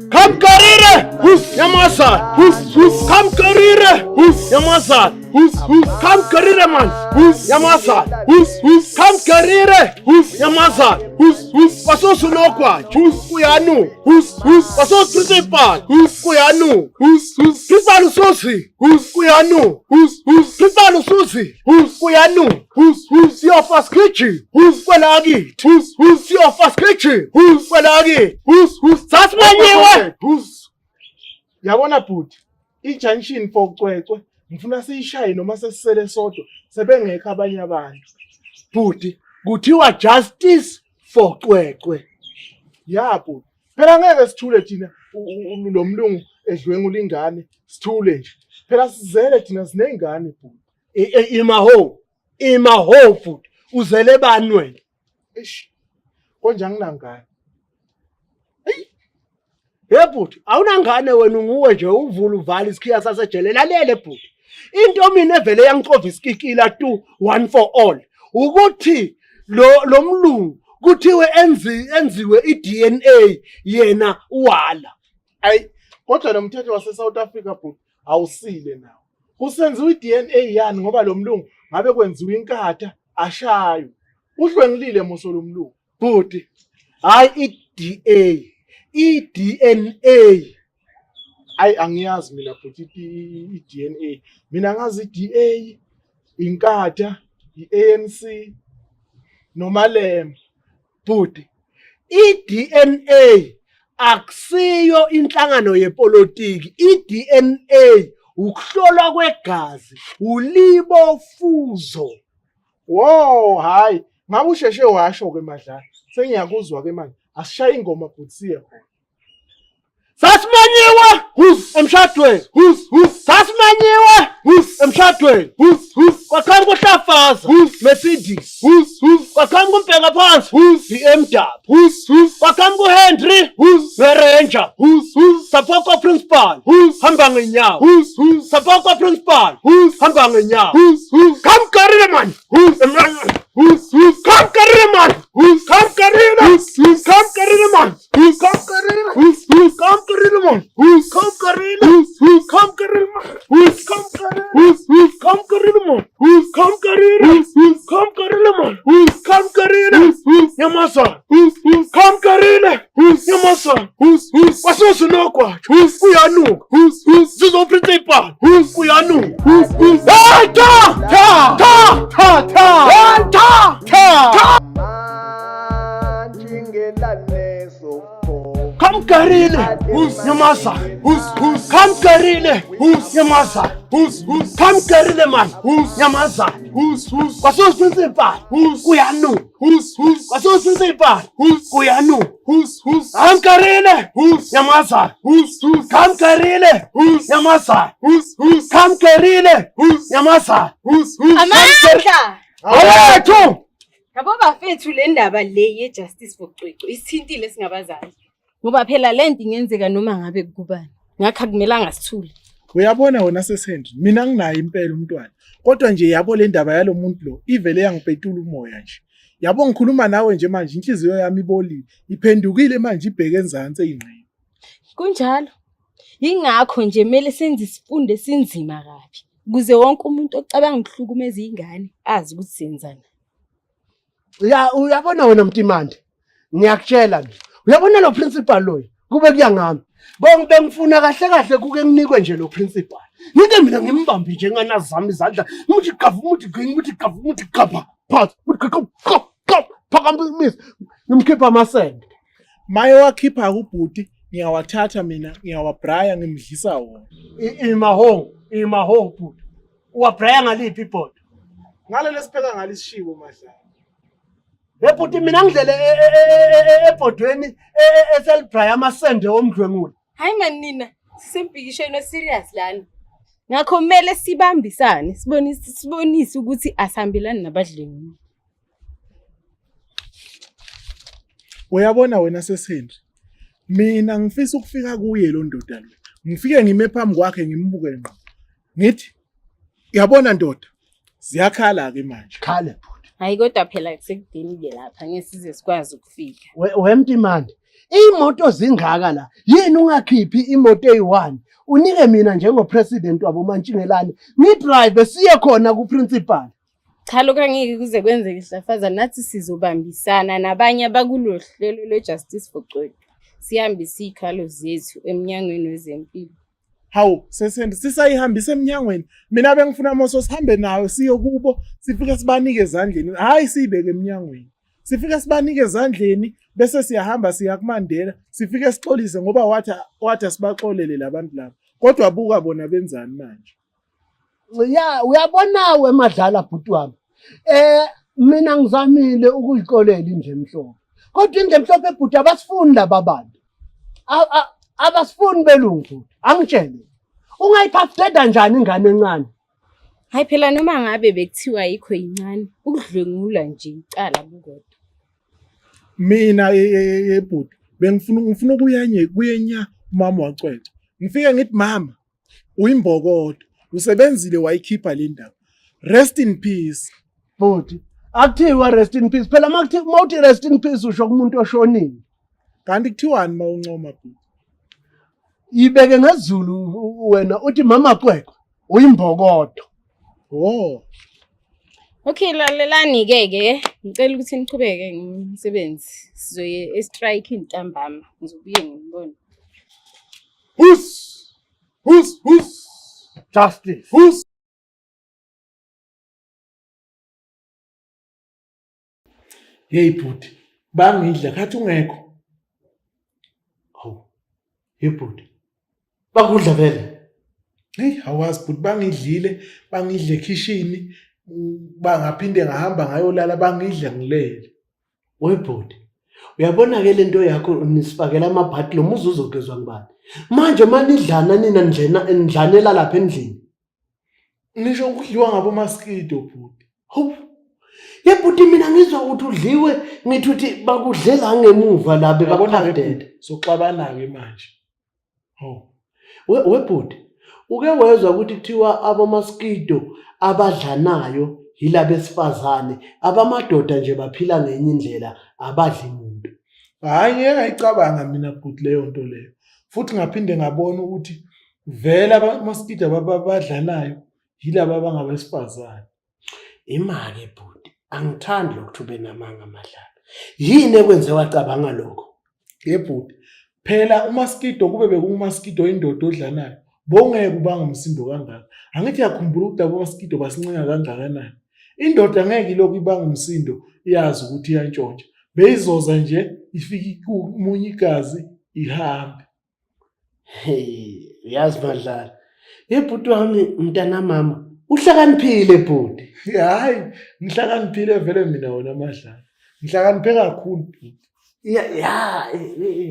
Kamkarire Nyamazana. Kamkarire Nyamazana. Kamkarire man. Nyamazana. Kamkarire Nyamazana. Wasosunogwaja kuyanu. Wasoprincipal kuyanu. Principal ususi kuyanu. Principal ususi kuyanu. Siyofa sigijima kwelakithi. Siyofa sigijima kwelakithi. Sasimenyiwe. Yabona bhuti, i-junction for cwecwe ngifuna siyishaye noma sesisele sodwa sebengekho abanye abantu. Bhuti, kuthiwa justice for cwecwe. Ya bhuti, phela ngeke sithule thina lo mlungu edlwengula ingane sithule nje. Phela sizele thina siney'ngane bhuti. Imaho, imaho bhuti, uzele bani wena? Eish, konje anginangane. He bhuti, awunangane wena unguwe nje uvula uvala isikhiya sasejele. Lalele bhuti. Into mina evele yangixova isikikila tu one for all ukuthi lo lo mlungu kuthiwe enzi enziwe iDNA yena uwala. Ayi, kodwa lo mthetho wase-South Africa bhuti awusile nawo. Kusenziwa i-DNA yani ngoba lo mlungu ngabe kwenziwa inkatha ashaywe. Udlwengulile muso lo mlungu. Bhuti, hayi i-DA, i-DNA. Ayi angiyazi mina bhuti i-DNA. Mina ngazi i-DA, inkatha, i-ANC noMalema. Bhuti, i-DNA akusiyo inhlangano yepolitiki. I-DNA ukuhlolwa kwegazi, ulibofuzo. Wo, hayi, ngabe usheshe washo ke madlala. Sengiyakuzwa ke manje. Asishaye ingoma bhuti siye khona. Sasimenyiwe emshadweni. Sasimenyiwe emshadweni. Kwaqhamuka uhlafaza Mercedes. Kwaqhamuka umbheka phansi BMW. Kwaqhamuka uHenry ngeRanger. Sapoko principal hamba ngenyawo. Sapoko principal hamba ngenyawo. Kamkarile man. Kamkarile man. Kamkarile. Kamkarile man. Kamkarile. Kamkarile man. Kamkarile. Kamkarile man. Kamkarile. Kamkarile man. Kamkarile. Kamkarile man. Kamkarile. Nyamazana. Kamkarile. Nyamazana. Wasusunogwaja. Kuyanuka. Sizoprincipal. Kuyanuka. Hey, ta! Ta! Ta! Ta! Ta! Hey, ta! Ta! Kamkarile. Nyamazana. Kamkarile. Nyamazana. Kamkarile man. Nyamazana. Wasusunogwaja. Kuyanuka. Wasusunogwaja. Kuyanuka. Kamkarile. Nyamazana. Kamkarile. Nyamazana. Kamkarile. Nyamazana. Amandla! Awethu. Yabo bafethu le ndaba le ye-justice for Cwecwe isithintile singabazali. Ngoba phela le nto ingenzeka noma ngabe kubani. Ngakho akumelanga sithule. Uyabona wena sesendri, mina nginaye impela umntwana. Kodwa nje yabo le ndaba yalo muntu lo ivele yangipetula umoya nje. Yabo ngikhuluma nawe nje manje inhliziyo yami ibolile, iphendukile manje ibheke enzansi eyingqini. Kunjalo. Yingakho nje kumele senze isifundo esinzima kabi ukuze wonke umuntu ocabanga ukuhlukumeza ingane azi ukuthi senzani. Ya uyabona wena Mtimande. Ngiyakutshela mina. Uyabona lo principal loyo kube kuya ngami. Bonke bengifuna kahle kahle kuke nginikwe nje lo principal. Ngike mina ngimbambe nje ngana zami izandla. Ngimuthi gavu muthi gqi ngimuthi gavu muthi gapha phansi. Muthi gqi gqi gqi phakama ngimkhipha amasende. Maye wakhipha ubhuti ngiyawathatha mina ngiyawabraya ngimdlisa wona. Imaho, imaho bhuti. Uwabraya ngaliphi ibhodo? Ngalelo esipheka ngalo isishibo madlala. He bhuti mina ngidlele ebhodweni eselibraya amasende omdlwengula. Hayi man nina, sisempikishweni oserious lana. Ngakho kumele sibambisane, sibonise sibonise ukuthi asihambelani nabadlwenguli. Uyabona wena sesendri. Mina ngifisa ukufika kuye lo ndoda lo. Ngifike ngime phambi kwakhe ngimbuke ngqo. Ngithi yabona ndoda ziyakhala ke manje. Khale bhuti. Hayi kodwa phela kusekudeni-ke lapha ngeke size sikwazi ukufika. Wemtimande. Imoto zingaka la. Yini ungakhiphi imoto eyi-1? Unike mina njengo-president wabo Mantshingelane, ngidrive siye khona ku-principal. Cha, lokho angeke kuze kwenzeke Hlafaza, nathi sizobambisana nabanye abakulo hlelo lwe-Justice for Cwecwe. Sihambise iy'khalo zethu emnyangweni wezempilo. Hawu, sesende sisayihambisa emnyangweni. Mina bengifuna moso sihambe nayo siye kubo, sifike sibanike ezandleni. Hayi siyibeke emnyangweni. Sifike sibanike ezandleni bese siyahamba siya kuMandela, sifike sixolise ngoba wathi wathi asibaxolele labantu laba. Kodwa buka bona benzani manje. Ya, uyabona we Madlala bhuti wami. Mina ngizamile ukuyixolela indlu emhlophe. Kodwa indlu emhlophe bhuti abasifuni laba bantu. Abasifuni belungu bhuti. Angitshele. Ungayiphafudeda njani ingane encane? Hayi phela noma ngabe bekuthiwa ayikho yincane, ukudlwengula nje icala kukodwa. Mina ebhuti bengifuna ngifuna ukuyanye kuyenya umama wacwecwe. Ngifike ngithi mama uyimbokodo usebenzile wayikhipha le ndaba. Rest in peace. Bhuti, akuthiwa rest in peace. Phela makuthi mawuthi rest in peace usho kumuntu oshonile. Kanti kuthiwani mawuncoma bhuti? Ibeke ngezulu wena uthi mama Cwecwe uyimbokodo. Oh. Okay, lalelani ke ke. Ngicela ukuthi niqhubeke ngomsebenzi. Sizoye e-strike ntambama. Ngizobuye ngibone. Hus! Hus! Hus! Justice. Hus! Hey bhuti, bangidla khathi ungekho. Hawu. Hey bhuti. Bakudla vele. Hey, awazi bhuti bangidlile, bangidle ekhishini, bangaphinde ngahamba ngayolala bangidla ngilele. We bhuti. Uyabona ke lento yakho nisifakela amabhadi lo muzi uzogezwa ngubani? Manje manidlana nina ndlena nidlanela lapha endlini. Ngisho ukudliwa ngabo mosquito bhuti. Hawu. Ye bhuti mina ngizwa ukuthi udliwe ngithi uthi bakudlela ngemuva la Uyabona-ke bebakuphadele. bhuti, soxabana ke manje. Hawu. We bhuti, uke wezwa ukuthi kuthiwa abomaskido abadlanayo yilabesifazane, abamadoda nje baphila ngenye indlela abadli muntu. Hhayi ngeke ngayicabanga mina bhuti leyo nto leyo. Futhi ngaphinde ngabona ukuthi vele abamoskido abadlanayo yilaba abangabesifazane. Imake bhuti, angithandi lokuthi ube namanga Madlala. Yini ekwenze wacabanga lokho? Ye bhuti, phela umaskido kube bekuwumaskido indoda odlanayo, bowungeke ubanga umsindo kangaka. Angithi uyakhumbula ukuthi labo maskido basincenga kangakanani. Indoda ngeke ilokhu ibanga umsindo iyazi ukuthi iyantshontsha. Beyizoza nje ifike ikumunye igazi ihambe. Hey, uyazi Madlala. Hey bhuti wami mntana mama, uhlakaniphile bhuti. Hayi, ngihlakaniphile vele mina wena Madlala. Ngihlakaniphe kakhulu bhuti. Ya ya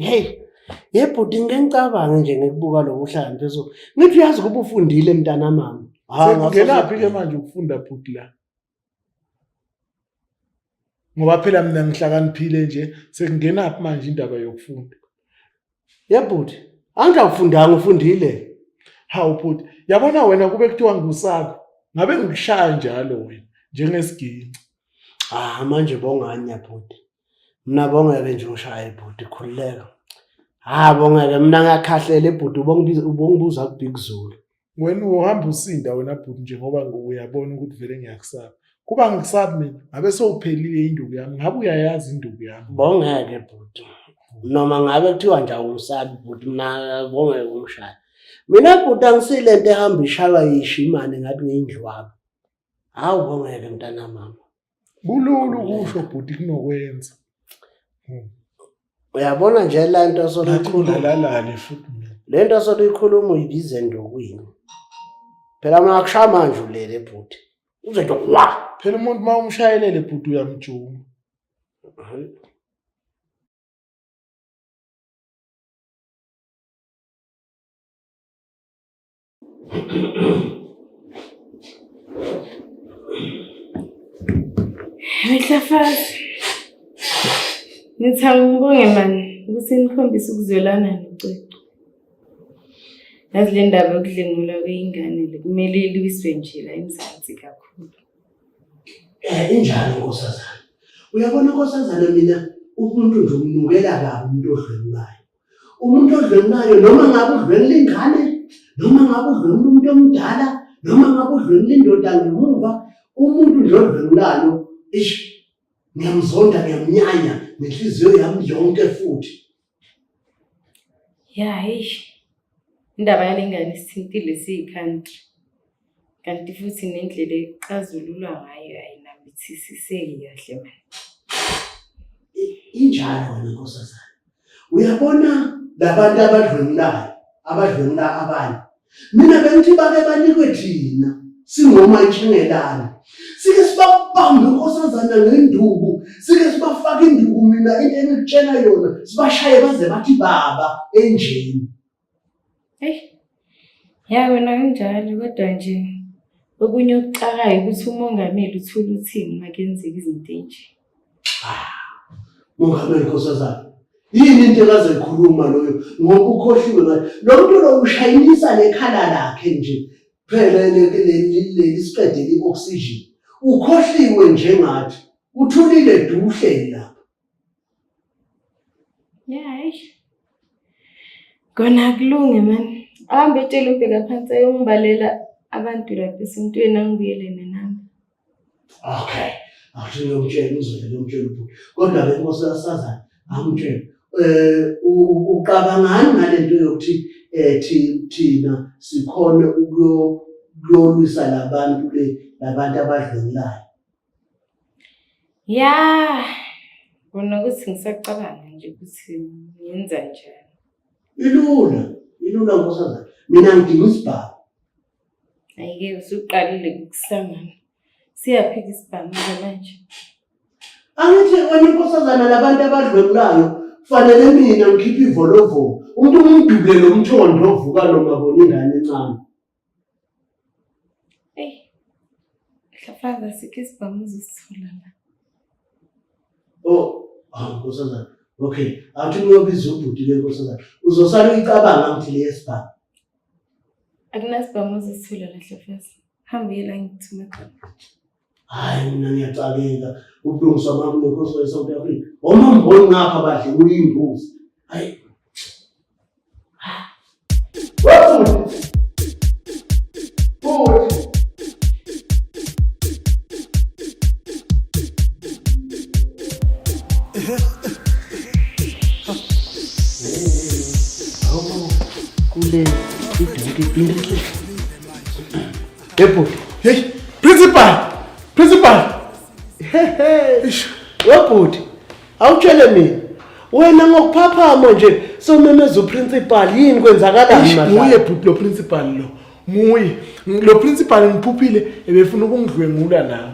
hey. Ye bhuti ngike ngicabange nje ngikubuka lokhu uhlakaniphe so. Ngithi uyazi kuba ufundile mntana mama. Ha, Sekungenaphi ke manje ukufunda bhuti la? Ngoba phela mina ngihlakaniphile nje sekungenaphi manje indaba yokufunda? Ye bhuti, angikafundanga ufundile. Hawu bhuti, yabona wena kube kuthiwa ngikusaba, ngabe ngikushaya njalo wena njengesiginci. Ah manje bonganya bhuti. Mina bongeke nje ungishaye bhuti, khululeka. Ha bongeke mina ngiyakhahlela ebhuti ubongibiza ubongibuza ku Big Zulu. Wena uhamba usinda wena bhuti nje ngoba uyabona ukuthi vele ngiyakusaba. Kuba ngikusabi mina, ngabe sewuphelile induku yami, ngabe uyayazi induku yami. Bongeke bhuti. Noma ngabe kuthiwa nje awungisabi bhuti mina bongeke ungishaye. Mina bhuti angisile into ehamba ishaywa yishimane ngathi ngiyindlwabu. Hawu bongeke mntana mama. Kulula ukusho bhuti kunokwenza. Uyabona nje la nto Ngathi soluyikhuluma. ngilalale futhi mina. Le nto soluyikhuluma uyibiza endukwini. Phela mina akushaya manje ulele bhuti. Uze nje wa. Phela umuntu uma umshayelele bhuti uyamjuma. Mihlafazi. Ngithi angibonge mani ukuthi nikhombise ukuzwelana noCwecwe. Yazi le ndaba yokudlengulwa kweyingane le kumele ilwiswe nje la eMzansi kakhulu. Injalo nkosazana. Uyabona nkosazana mina Umuntu nje umnukela kabi umuntu odlwengulayo. Umuntu odlwengulayo noma ngabe udlwengula ingane, noma ngabe udlwengula umuntu omdala, noma ngabe udlwengula indoda ngemuva, umuntu nje odlwengulayo ish ngiyamzonda ngiyamnyanya ngenhliziyo yami yonke futhi. Ya eish. Indaba yale ngane isithintile siyi-country. Kanti futhi nendlela exazululwa ngayo ayinambithisiseki kahle mani. Injalo wena nkosazana. Uyabona labantu abadlwengulayo, abadlwengula abanye. Mina bengithi bake banikwe thina singomantshingelane. Sike sibabambe nkosazana ngenduku, sike sibafake induku mina into engikutshela yona, sibashaye baze bathi baba enjeni. Eyi, ya kona kunjalo kodwa nje okunye okuxakayo ukuthi umongameli uthule uthini uma kuyenzeka izinto enje. Mongameli Nkosazana, yini into ekaze ikhuluma loyo ngoba ukhohliwe ngayo. Lo muntu lo ushayinisa lekhala lakhe nje phela leli siqedele i-oxygen. Ukhohliwe njengathi uthulile duhle lapha. Ya, eish. Kona akulunge mani. Ahambe etshela umbheka phansi ayongibalela abantu lapha esontweni angibuyele nenamba. Okay. Awuthi ngiyomtshela ngizodla ngiyomtshela ubhuti. Kodwa-ke inkosi yasazana angitshele. Ucabangani ngale nto yokuthi thina sikhone ukuyolwisa labantu le labantu abadlwengulayo? Ya, kona ukuthi ngisacabanga nje ukuthi ngenza njani. Ilula, ilula nkosazana. Mina ngidinga isibhamu. Ayike usuqalile ukusangana. Siyaphika isibhamu-ke manje. Angithi wena inkosazana labantu abadlwengulayo fanele mina ngikhiphe ivolovolo. Umuntu umdubule lo mthondo ovuka noma bona ingane encane. Eyi, Hlafaza sikho isibhamu uzosithola la. Oh, hawu nkosazana. Okay, awuthi ngiyobiza ubhuti le nkosazana. Uzosala uyicabanga ngithi le yesibhamu. Akunasibhamu ozosithola la Hlafaza. Hamba uye la ngikuthume khona. Hayi mina ngiyacakeka ubulungiswa bami nenkosi ye-South Africa. Omamboni ngapha badle kuyimbuzi. Hayi. Webhuti. Bhuti. Kule idonki. Yebo. Hey, principal. Principal. Eish. Webhuti, awutshele mina. Wena ngokuphaphama nje somemeza uprincipal yini kwenzakalani madlala? Nguye bhuti lo principal lo. Nguye. Lo principal ngiphuphile ebefuna ukungidlwengula nawe.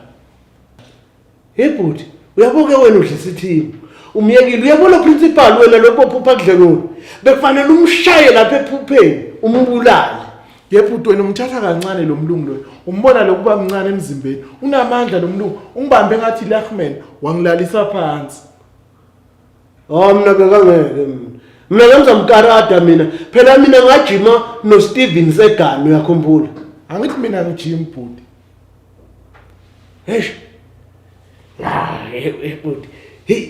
Hey bhuti, uyabuke wena udlisa ithimu. Umyekile uyabona principal wena lokho ophupha kudlengula. Bekufanele umshaye lapha ephupheni umbulale. Ye bhuti wena umthatha kancane lo mlungu loyo. Umbona lokuba mncane emzimbeni. Unamandla lo mlungu. Ungibambe ngathi Lachman wangilalisa phansi. Oh mina bekangeke mina. Mina ngangizamkarada mina. Phela mina ngajima no Steven Segan uyakhumbula. Angithi mina ngijim bhuti. Eish. Hayi bhuti. Hey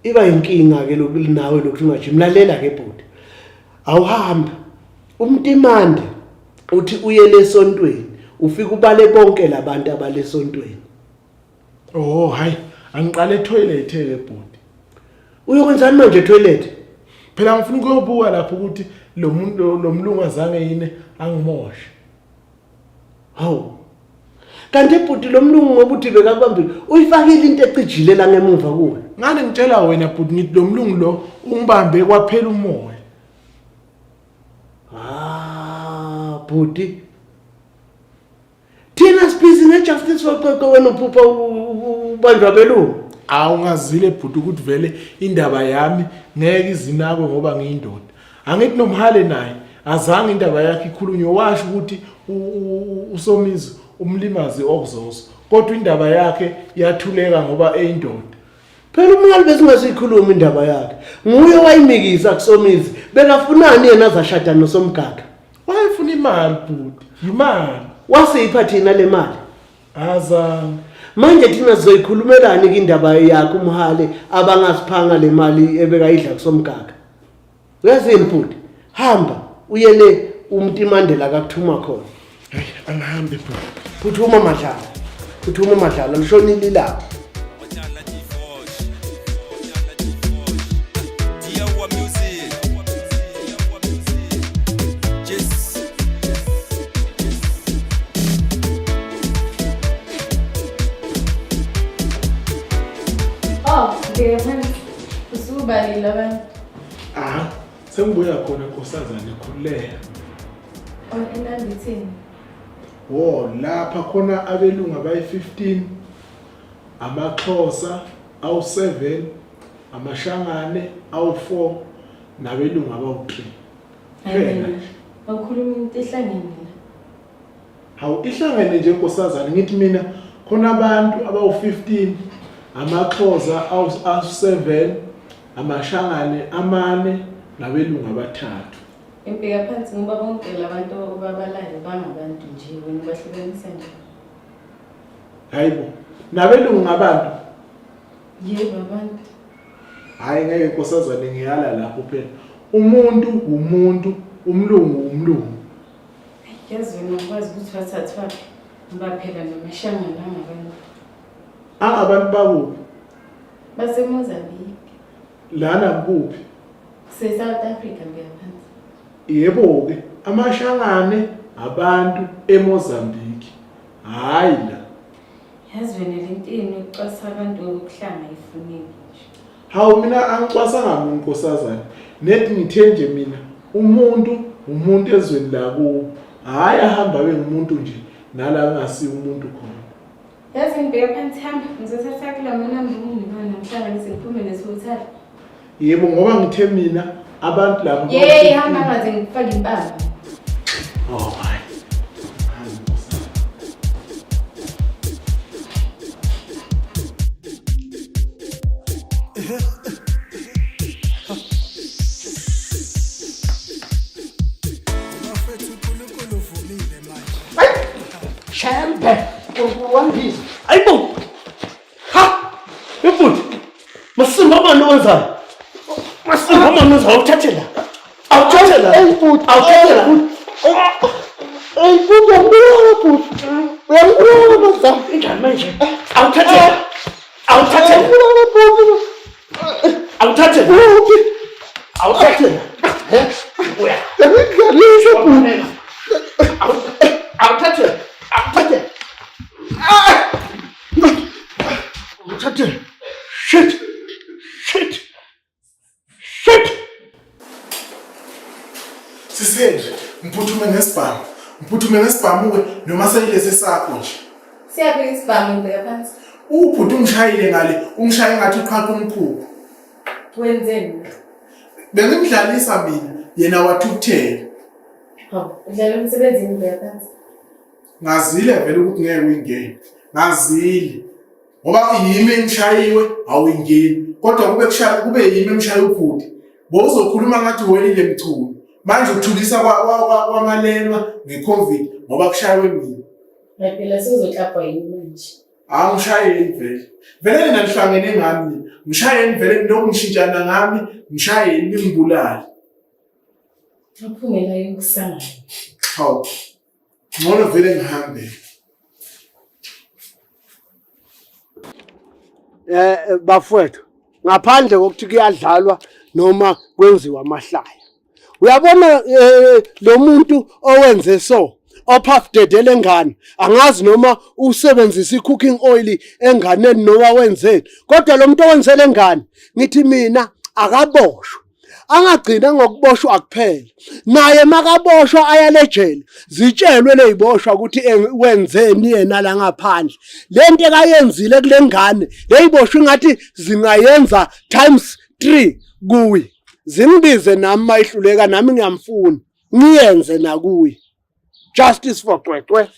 iba inkinga ke lokhu nawe lokhu ungajimi lalela ke bhuti. Awuhambe. Umtimande uthi uye lesontweni ufike ubale bonke labantu abalesontweni. Oh hayi angiqale etoilet ke bhuti. Uyokwenzani manje etoilet? Phela ngifuna ukuyobuka lapho ukuthi lo muntu lo mlungu azange yini angimoshe. Hawu. Kanti bhuti lo mlungu ngoba uthi bekakubambile uyifakile into ecijile la ngemuva kuwe. Ngani ngitshela wena bhuti ngithi lo mlungu lo ungibambe kwaphela umoya. Ah, bhuti. Thina sibhizi nge-justice for Xwexwe wena uphupha ubanjwa belungu. Awu ngazile bhuti ukuthi vele indaba yami ngeke izinakwe ngoba ngiyindoda. Angithi nomhale naye azange indaba yakhe ikhulunywe washo ukuthi uSomizi umlimazi okuzozo. Kodwa indaba yakhe yathuleka ngoba eyindoda. Phela umhali besingasiyikhuluma indaba yakhe. Nguye owayimikisa kuSomizi. Bekafunani yena azashada noSomgaga? Wayefuna imali bhuti, yimali. Wasipha thina le mali. Azange. Manje thina sizoyikhulumelani ke indaba yakhe umhale abangasiphanga le mali ebekayidla kusomgaga. Uyazini bhuti? Hamba uye le uMtimandela akakuthuma khona. Hayi angihambe bhuti. Phuthuma Madlala. Phuthuma Madlala lishonile ilanga. Oh, ngeke phansi. Usubalile abantu. Ah, sengibuya khona nkosazane khululeka. Oh, inamba ithini? Wo, lapha khona abelungu abayi-15, amaXhosa awu-7, amaShangane awu-4 nabelungu abawu-3. Kuphela nje. Awukhuluma into ehlangene la. Hawu ihlangene nje nkosazane ngithi mina khona abantu abawu-15 amaXhosa awu-7 amaShangane amane nabelungu abathathu. Impika phansi ngoba bonke labantu obabalayo bangabantu nje wena ubahlukanisa nje. Hayibo nabelungu ngabantu? Yebo abantu. Hhayi ngeke nkosazane ngiyala lapho phela. Umuntu wumuntu, umlungu wumlungu. Yazi wena ukwazi ukuthi wathathwaphi ngoba phela nomashangana angabantu. Angabantu bakuphi? BaseMozambique. Lana kuphi? Se-South Africa ngiyaphansi. Yebo-ke, amashangane abantu eMozambique. Hhayi la. Yazi wena le nto yenu yokucwasa abantu ngokobuhlanga ayifuneki nje. Hawu mina angicwasanga muntu nkosazane. Net ngithe nje mina umuntu umuntu ezweni lakubo. Hhayi ahamba abe ngumuntu nje nala angasiye umuntu khona. Yazi ngibheke phansi hamba ngizothatha kula manamba unginikona ngihlanganise ngiphume nesihotela. Yebo ngoba ngithe mina abantu laba Yey hamba ngaze ngikufake impama. Oh hayi. Hayi nkosazane. Bafethu uNkulunkulu uvumile manje. Shembe, uNkulunkulu wangibiza. Ayibo. Ha! Ibhuti. Masimba mani owenzayo? Masimba mani owenzayo? Awuthathe la. Awuthathe la. Awuthathe la. Ey bhuti uyangibulala bhuti. Uyangibulala mazam. Injani manje? Awuthathe la. Awuthathe la. Uyangibulala bhuti. Awuthathe la. Bhuti. Awuthathe la. He? Uya. Uyangidlalisa bhuti. Awuthathe. Awuthathe. Awuthathe. Shit. Shit. Shit. Sisendri, ngiphuthume ngesibhamu. Ngiphuthume ngesibhamu-ke noma seyilesi sakho nje. Siyabheka isibhamu ngibheka phansi. Ubhuti ungishayile ngale, ungishaye ngathi uqhaqha umkhukhu. Wenzeni? Bengimdlalisa mina, yena wathukuthela. Hawu, udlala umsebenzini ngibheka phansi. Ngazile vele ukuthi ngeke uyingene. Ngazile. Ngoba yimi engishayiwe awuyingeni. Kodwa kube kushaya kube yimi engishaya ubhuti. Bowuzokhuluma ngathi welile mchunu. Manje uthulisa kwamalema ngeCovid ngoba kushaywe mina. Phela sizoklapwa yini manje? Angishayeni vele. Vele nina nihlangene ngami nina. Ngishayeni vele nilokhu nishintshana ngami, ngishayeni ningibulale. Aphumela yokusangana. Hawu. Ngcono vele ngihambe. Eh bafowethu ngaphandle kokuthi kuyadlalwa noma kwenziwa amahlaya. Uyabona eh, lo muntu owenze so ophafudedele engane angazi noma usebenzisa i-cooking oil enganeni noma wenzeni kodwa lo muntu owenzele engane ngithi mina akaboshwe angagcina ngokuboshwa kuphela naye makaboshwa ayalejele zitshelwe leziboshwa ukuthi wenzeni yena la ngaphandle lento ekayenzile kule ngane leyiboshwa ingathi zingayenza times 3 kuye zingibize nami mayihluleka nami ngiyamfuna ngiyenze nakuye justice for Cwecwe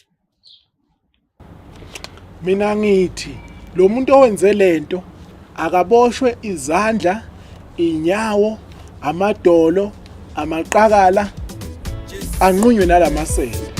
Mina ngithi lo muntu owenze lento akaboshwe izandla, inyawo, amadolo, amaqakala anqunywe nalamasende.